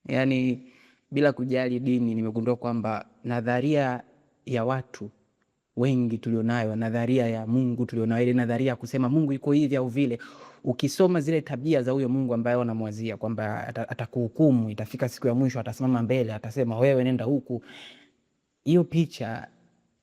Yaani bila kujali dini, nimegundua kwamba nadharia ya watu wengi tulionayo, nadharia ya Mungu tulionayo, ile nadharia ya kusema Mungu yuko hivi au vile, ukisoma zile tabia za huyo Mungu ambaye wanamwazia kwamba atakuhukumu, itafika siku ya mwisho atasimama mbele, atasema wewe nenda huku, hiyo picha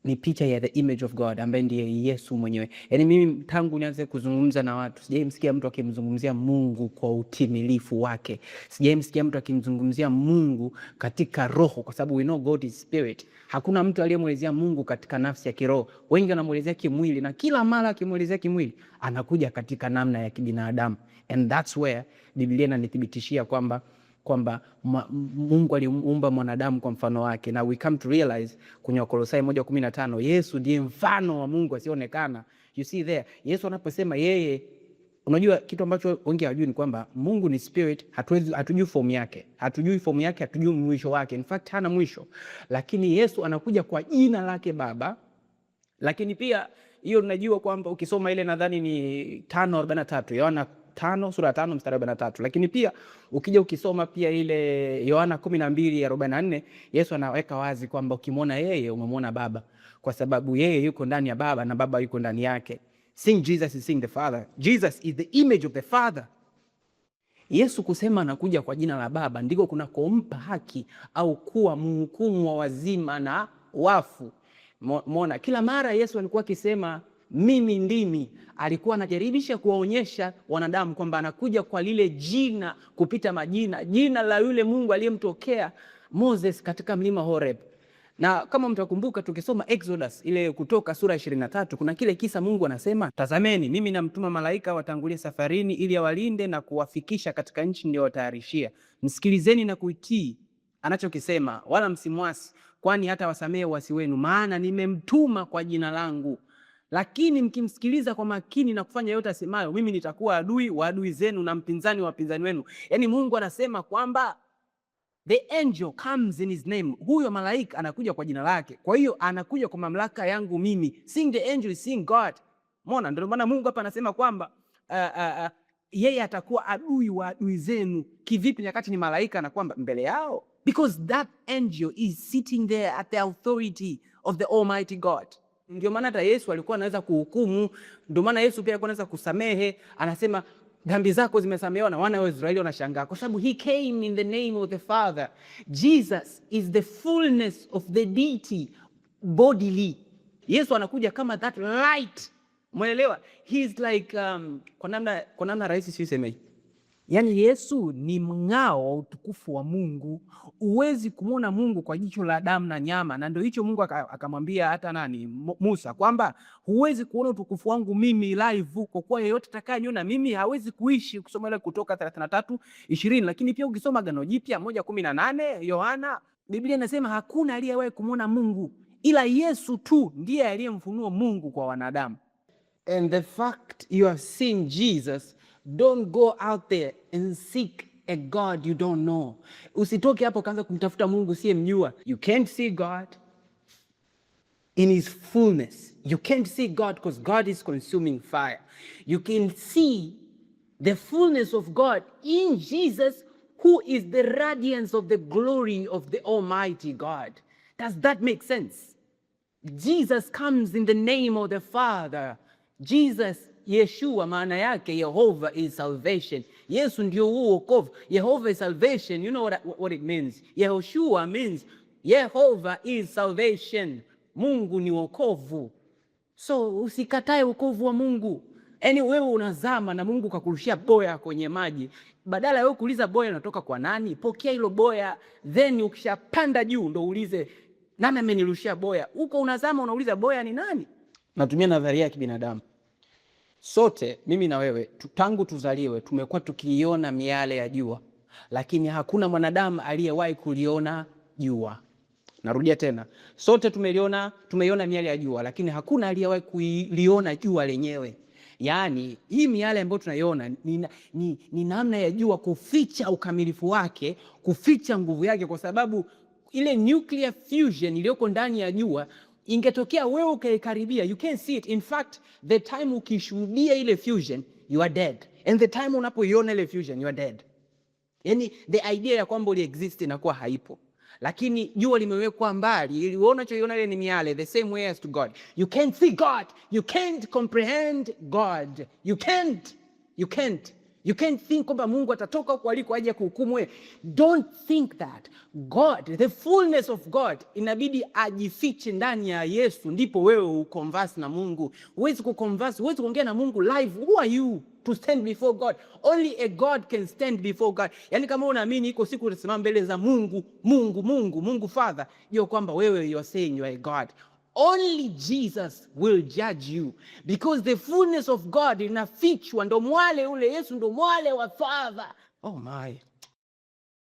ni picha ya the image of God ambaye ndiye Yesu mwenyewe. Yaani mimi tangu nianze kuzungumza na watu sijaimsikia mtu akimzungumzia Mungu kwa utimilifu wake. Sijaimsikia mtu akimzungumzia Mungu katika roho, kwa sababu we know God is spirit. Hakuna mtu aliyemwelezea Mungu katika nafsi ya kiroho. Wengi wanamwelezea kimwili, na kila mara akimwelezea kimwili anakuja katika namna ya kibinadamu. And that's where Biblia inanithibitishia kwamba Mungu alimuumba mwanadamu kwa mfano wake, na we come to realize kwenye Wakolosai 1:15 Yesu ndiye mfano wa Mungu asionekana. You see there, Yesu anaposema yeye, unajua kitu ambacho wengi hawajui ni kwamba Mungu ni spirit, hatuwezi hatujui fomu yake, hatujui fomu yake, hatujui mwisho wake. In fact hana mwisho, lakini Yesu anakuja kwa jina lake Baba. Lakini pia hiyo tunajua kwamba ukisoma ile nadhani ni 5:43, Yohana 5 sura ya 5 mstari 43. Lakini pia ukija ukisoma pia ile Yohana 12:44, Yesu anaweka wazi kwamba ukimwona yeye umemwona Baba, kwa sababu yeye yuko ndani ya Baba na Baba yuko ndani yake. Seeing Jesus is seeing the Father. Jesus is the image of the Father. Yesu kusema anakuja kwa jina la Baba ndiko kunakompa haki au kuwa mhukumu wa wazima na wafu. Mona, kila mara Yesu alikuwa akisema "mimi ndimi", alikuwa anajaribisha kuwaonyesha wanadamu kwamba anakuja kwa lile jina kupita majina, jina la yule Mungu aliyemtokea Moses katika mlima Horeb. Na kama mtakumbuka tukisoma Exodus ile Kutoka sura 23, kuna kile kisa Mungu anasema, "Tazameni, mimi namtuma malaika watangulie safarini ili awalinde na kuwafikisha katika nchi niliyowatayarishia. Msikilizeni na kuitii anachokisema, wala msimwasi, kwani hata wasamehe uasi wenu, maana nimemtuma kwa jina langu. Lakini mkimsikiliza kwa makini na kufanya yote asemayo, mimi nitakuwa adui wa adui zenu na mpinzani wa wapinzani wenu." Yaani Mungu anasema kwamba the angel comes in his name, huyo malaika anakuja kwa jina lake. Kwa hiyo anakuja kwa mamlaka yangu mimi. Seeing the angel is seeing God. Umeona, ndio maana Mungu hapa anasema kwamba yeye atakuwa adui wa adui zenu. Kivipi nyakati ni malaika na kwamba mbele yao? Because that angel is sitting there at the authority of the Almighty God. Ndio maana hata Yesu alikuwa anaweza kuhukumu, ndio maana Yesu pia alikuwa anaweza kusamehe. Anasema dhambi zako zimesamehewa, na wana wa Israeli wanashangaa kwa sababu he came in the name of the Father. Jesus is the fullness of the deity bodily. Yesu anakuja kama that light, umeelewa? He is like kwa namna rahisi siseme. Yaani Yesu ni mng'ao wa utukufu wa Mungu. Huwezi kumwona Mungu kwa jicho la damu na nyama, na ndio hicho Mungu akamwambia hata nani, Musa, kwamba huwezi kuona utukufu wangu mimi live, kwa kuwa yeyote atakayeniona mimi hawezi kuishi. Ukisoma ile Kutoka 33:20, lakini pia ukisoma Agano Jipya 1:18 Yohana, Biblia inasema hakuna aliyewahi kumwona Mungu ila Yesu tu ndiye aliyemfunua Mungu kwa wanadamu. And the fact you have seen Jesus, don't go out there and seek a God you don't know. Usitoke hapo kaanza kumtafuta Mungu usiyemjua. You can't see God in his fullness. You can't see God because God is consuming fire. You can see the fullness of God in Jesus, who is the radiance of the glory of the Almighty God. Does that make sense? Jesus comes in the name of the Father. Jesus, Yeshua, maana yake Jehovah is salvation. Yesu ndio huo wokovu. Jehovah is salvation. You know what it means? Yehoshua means Jehovah is salvation. Mungu ni wokovu. So usikatae wokovu wa Mungu. Yaani wewe unazama na Mungu kakurushia boya kwenye maji, badala ya wewe kuuliza boya inatoka kwa nani, pokea hilo boya, then ukishapanda juu ndo uulize nani amenirushia boya. Huko unazama unauliza boya ni nani? Natumia nadharia ya kibinadamu. Sote mimi na wewe tangu tuzaliwe tumekuwa tukiiona miale ya jua, lakini hakuna mwanadamu aliyewahi kuliona jua. Narudia tena, sote tumeiona miale ya jua, lakini hakuna aliyewahi kuliona jua lenyewe. Yaani hii miale ambayo tunaiona ni namna ya jua kuficha ukamilifu wake, kuficha nguvu yake, kwa sababu ile nuclear fusion iliyoko ndani ya jua ingetokea wewe ukaikaribia, you can't see it. In fact, the time ukishuhudia ile fusion, you are dead, and the time unapoiona ile fusion, you are dead. Yani the idea ya kwamba uli exist inakuwa haipo, lakini jua limewekwa mbali ili uone unachoiona ile ni miale. The same way as to God, you can't see God, you can't comprehend God, you can't think kwamba Mungu atatoka huko aliko aje kuhukumu wewe. Don't think that. God, the fullness of God, inabidi ajifiche ndani ya Yesu ndipo wewe uconverse na Mungu. Huwezi kuconverse, huwezi kuongea na Mungu live. Who are you to stand before God? Only a God can stand before God. Yaani kama unaamini iko siku utasimama mbele za Mungu, Mungu, Mungu, Mungu Father, jua kwamba wewe, you are saying you are a God. Only Jesus will judge you because the fullness of God inafichwa, ndo mwale ule. Yesu ndo mwale wa Father. Oh my.